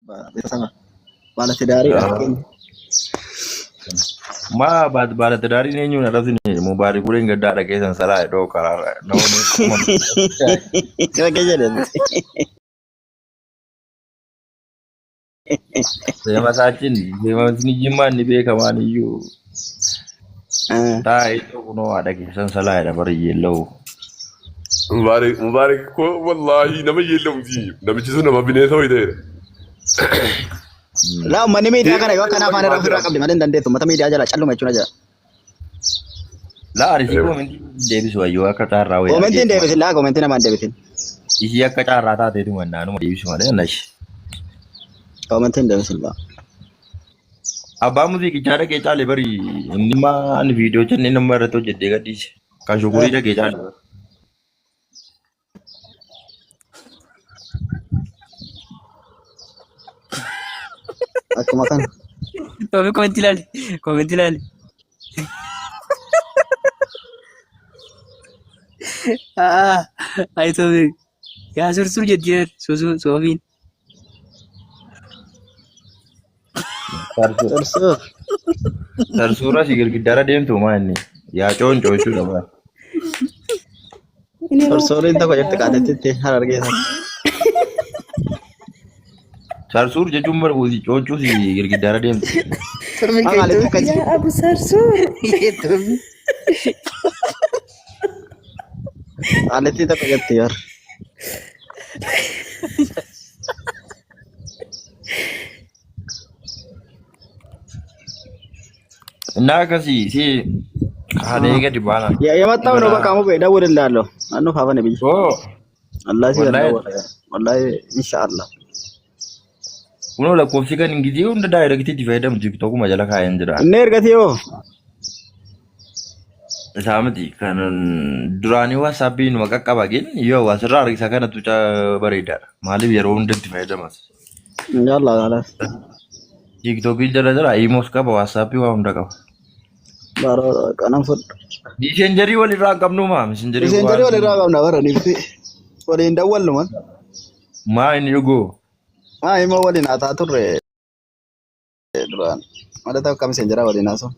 Beeksisa baala fakkeenya. Maa baala tidaariin eenyuun arrabsine mubaarik uleen gaddaa dhaqee san salaa iddoo karaarra namoonni kuma Fakkeenya jedhan. Seemasaachin seemasni jimmaan ni beekamaan iyyuu taa'ee iddoo kunoo haadha keessan salaa jedha bari yeella'u. Mubaarik Mubaarik ko wallaahi nama yeellamti namichi sun nama bineensa wayii ta'edha. Laa uummanni miidiyaa kana yoo akkana afaan irraa Deemee ofirraa qabde malee hin dandeessu. Uummata miidiyaa jala calluma jechuun ajaa'iba. Laa ani si koomentii deebisu wayyoo akka caarraa wayii Koomentiin argeetuma. deebisin laa koomentii namaan deebisin. Ishii akka caarraa taateetu mannaanuma deebisu malee nashi. Koomentiin deebisin laa. Abbaa muuziqichaa dhaqee caale bari inni maa ani viidiyoo jennee nama irratti hojjedhee gadhiise. Kan shukurii dhaqee caale. Akkuma kana. Toofi komentii ilaali. Komentii ilaali. Ayi Toofi. Yaa sursur jetti susu Soofiin. Sursur. Sarsuura si girgiddaara deemtu maa inni yaa cooncoo jechuudha maa. Sursuriin tokko jirti qaadatti harargeessa. Sarsuur jechuun bara cooncoo si girgiddaara deemtu. Toofi Maaliif akka Yaa Abu Sarsuur. Toofi. Qaalittii tokko jirti yor. Innaa akkasii si haadha gadi baana. የመጣው ነው በቃ ሙቤ እደውልልሃለሁ። አኑ ፋፈነ ብዬ Oo ወላሂ wallahi ወላሂ ኢንሻአላህ kunoo lakkoofsi kan ingilizii hunda daayirektii itti fayyadamu tiktokuma jala kaa'een jira. እኔ እርገቴዮ Isaa miti kan duraanii waasaappiin numa qaqqaba gin yoo asirraa harkisa kanatu bareedaadha. Maaliif yeroo hunda itti fayyadamas. ያላ ኸላስ Tiktokii jala jira iimoos qaba waasaappii waa hunda qaba. ባሮ ቀነም ፉድ Miseenjarii walirraa hin qabnu maa miseenjarii ሚሴንጀሪ waan ወሊራ qabna bara nifti waliin dawwallu man maa inni dhugoo maa immoo waliin haataa turre duraan ማለት akka miseenjara waliin haasoo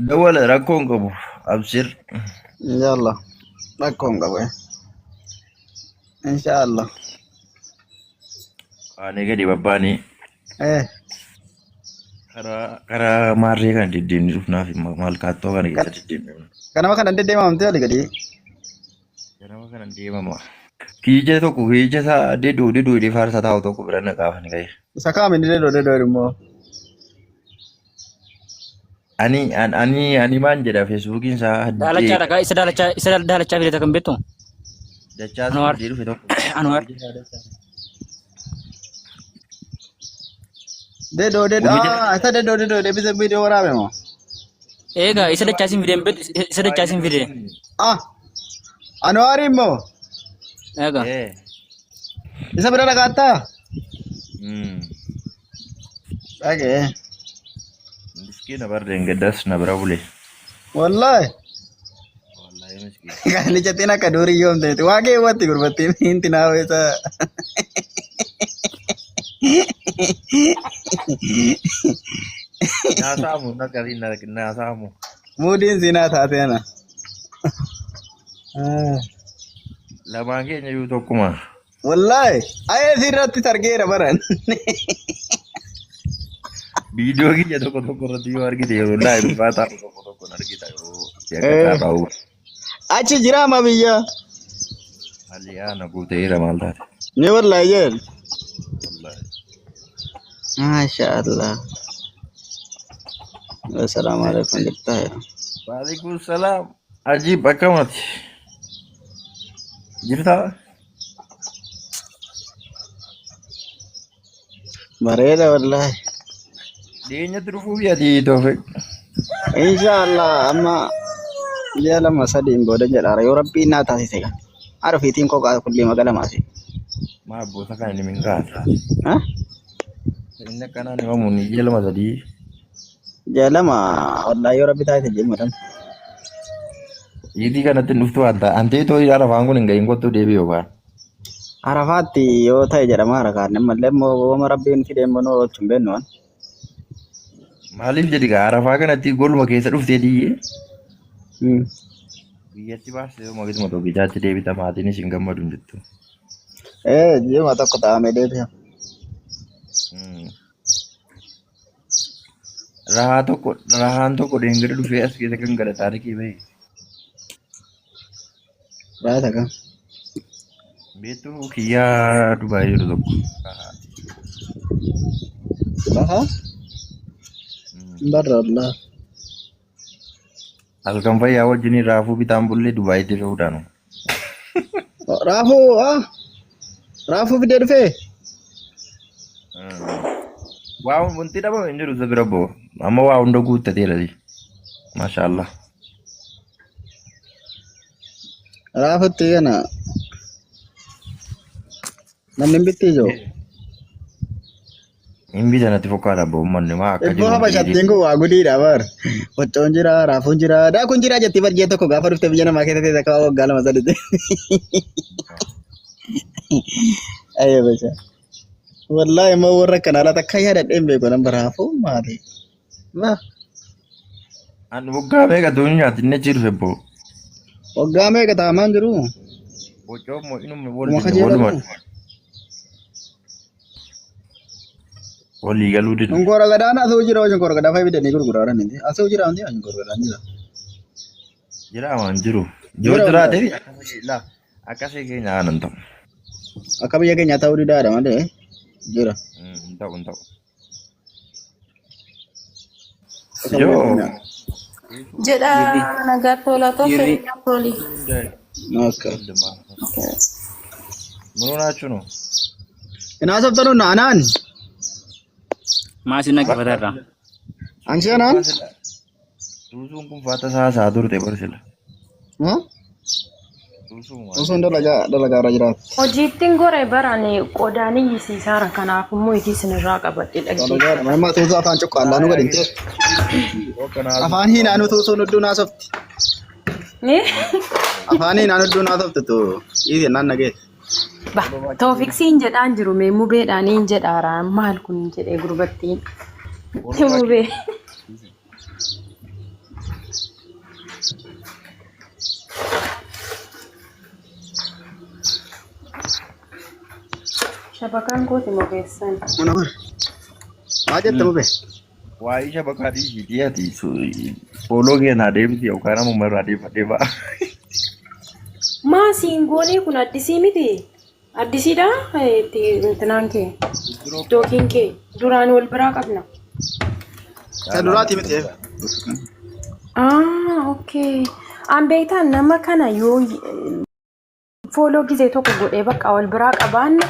dawwala rakkoo hin qabu abshir. ያላ rakkoo hin qabu ኢንሻአላህ Ani gadi babbaanii eh karaa karaa maarree kana deddeemni dhufnaaf maal kaattoo kana keessa deddeemni. kanama kana deddeemamte olii gadi Ganama kana deemama. Kiija tokko kiija isaa diduu diduu hidhee faarsaa taa'u tokko bira na qaafani ka'e. isa kaam inni dedoo dedoo immoo Ani ani ani maan jedha feesbuukiin isaa haddee Daalachaadha kaa isa daalachaa isa daalachaa fidata kan beektu. dachaas Anwar. fidee dhufe tokko. Anwar. dedoo dedoo isa dedoo dedoo deebisee viidiyoo waraabe moo Egaa isa dachaasiin fidee hin beektu isa dachaasiin fidee. ah Anwaari immoo Egaa. Ee. isa bira dhaqaattaa dhaqee Miskiina bardeen gaddaas na bira bule. wallahi Wallaahi miskiina. Qalichattiin akka durii yoom ta'etti waa keewwatti gurbattiin hinti naa isa. Naasaamu naqariin naasaamu. Muudiin siinaa taate ana. Lamaan keenya iyyuu tokkuma. Wallahi ayee sirratti targeera baran. Viidiyoo kiyya tokko tokko irratti yoo argite yeroo laayi dhufaa taa'u tokko tokko argita yeroo akka taa'u. Achi jira ama biyya. Haalli aana guuteera maal taate. Ni wallahi jeen. Wallaahi. Maasha Allah. Assalaamu alaikum jirtaa. Waalaikum salaam. Ajiib akkamati. Jirtaa? Bareeda wallahi. Dhiyeenyatti dhufuuf yaadii Toofiq. Insha Allah amma ji'a lama sadiin booda jedhaara yoo rabbiin naa taasise kan. Haadha ofiitiin koo kullee magala maasi. Maa abboota kana ni minkaata. Ha? Inni akkanaan himamu ni ji'a lama sadii. Ji'a lama wallahi yoo rabbi taasise ji'a lama. Iitii kanatti hin dhuftu waan ta'a. Antee too ilaala afaan kun hin gahin kottuu deebi'u yookaan. Arafaatti yoo ta'e jedhama harakaan ammallee immoo wooma rabbiin fidee immoo nu oolchu hin beeknu waan. Maaliif jedhi gaa Arafaa kanatti goluma keessa dhuftee diyyee biyyatti baastee yoo magituma tokkichaatti deebita maatiinis hin gammadu hin jettu. Ee ji'uma tokko taa'amee deebi'a. Rahaa tokko rahaan tokko deengada dhufee as keessa kan gala taarikii bahe. Raata kam? Beektuu kiyyaa Dubaay jiru tokko. Rahaa? Barra Allah. Halkan fayyaa wajjin raafuu bitaan bullee Dubaayitti fe'uudhaan. Raafuu ah? Raafuu fidee dhufee? Waa wanti dhabame hin jiru isa bira boo. Amma waa hunda guuttateera. Maashaallah. Raafutti kana namni hin bittii jiru. Hin bitan natti fakkaata abbaa uummanni maa akka Ibboo jiru habashattiin kun waa gudiidha bar. Qoccoon jira, raafuun jira, daakuun jira jetti bar ji'a tokko gaafa dhufte biyya namaa keessa teesse akka waggaa lama sadiitti. Ayyee basha. Wallaahi immoo warra akkana alaa takka yaadadhee hin beeku nan raafuu maali? Laa Ani waggaa meeqa tuun nyaatinne achi dhufe boo. Waggaa meeqa taamaan jiru? Qoccoon moo inuma Uma wal kajeelaa waluma jiru. walii galuu dide. Shonkoora gadaan asuu jira shonkoora gadaa fa'i fidanii gurguraa jiran miti. Asuu jira miti shonkoora gadaan jira. Jira waan jiru. Yoo Jira jiraate wallaahi. laa akkasii keenya aanan ta'u. Akka biyya keenyaa ta'uu didaadha malee jira. Hin ta'u hin ta'u. Akka biyya Yoo keenyaa. Jedha Dhiirri nagaa tola tole dhiirri toli. Akka. ምን ሆናችሁ ነው? Inaasoftan anaan. maasii naqafatarra. Ansi anaan. Tuusuun kun faata isaa isaa turte barsila. Tuusuun waan. Osoo dalagaa dalagaa irra jiraatu. Hojiittiin gore baraan qodaan iyyisiisaara kanaaf immoo itii isinirraa qabadhe Dalagaadha. dhaggeeffata. Nama tuusu afaan cuqqaallaan nu gadi hin teessu. Afaan hiinaan tuusuun hudduu naasofti. Afaan hiinaan hudduu naasofti tu. Dhiisi naan nageesse. Ba toofiksiin jedhaan jiru mee mubeedhaan hin jedhaara maal kun jedhee gurbattiin. Mubee. Shabakaan kooti mubeessan. Mana bara. Maa jette mube? Waa'ee shabakaa dhiisii ati fooloo keenyaa deebisi yookaan ammoo irraa deeffadhee ba'a. Maa siingoonii kun addisii miti? Addisiidha itti intinaan kee tiktookiin kee duraan wal biraa qabna. Isa duraati miti. Ah, okay. An beektaan nama kana yoo fooloo gizee tokko godhee bakka wal biraa qabaanne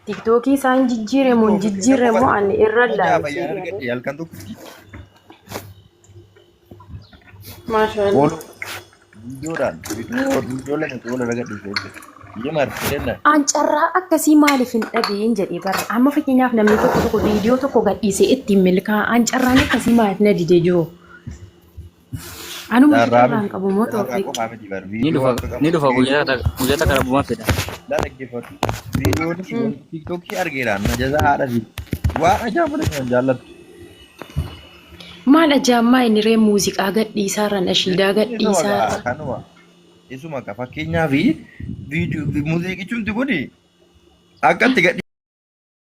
tiktookii isaan jijjiire moo hin jijjiirre moo ani irra laalu. Halkan tokko Maashaallah. fooloo viidiyoodhaan viidiyoo lama tola argadhe biyya marti An carraa akkasii maaliif hin dhabiin jedhee barra. Amma fakkeenyaaf namni tokko tokko viidiyoo tokko gadhiisee ittiin milkaa'a. An carraan akkasii maaliif na didee jiru? Anuma Carraa carraa hin qabu moo carraa toofiq? qofaa miti bar Ni viidiyoo dhufa akka ni qabu dhufa guyyaa takka guyyaa takka rabbumaa fedha. la dhaggeeffatu viidiyoon tiiktookii argeera najaza haadha fi waan ajaa'iba kan jaallattu. Maal ajaa'ibaa inni ree muuziqaa gadhiisaarra nashiidaa Isuma gaa gadhiisaarra. kanuma isuma ka fakkeenyaa fi viidiyoo muuziqichumti kuni akka itti gadhi.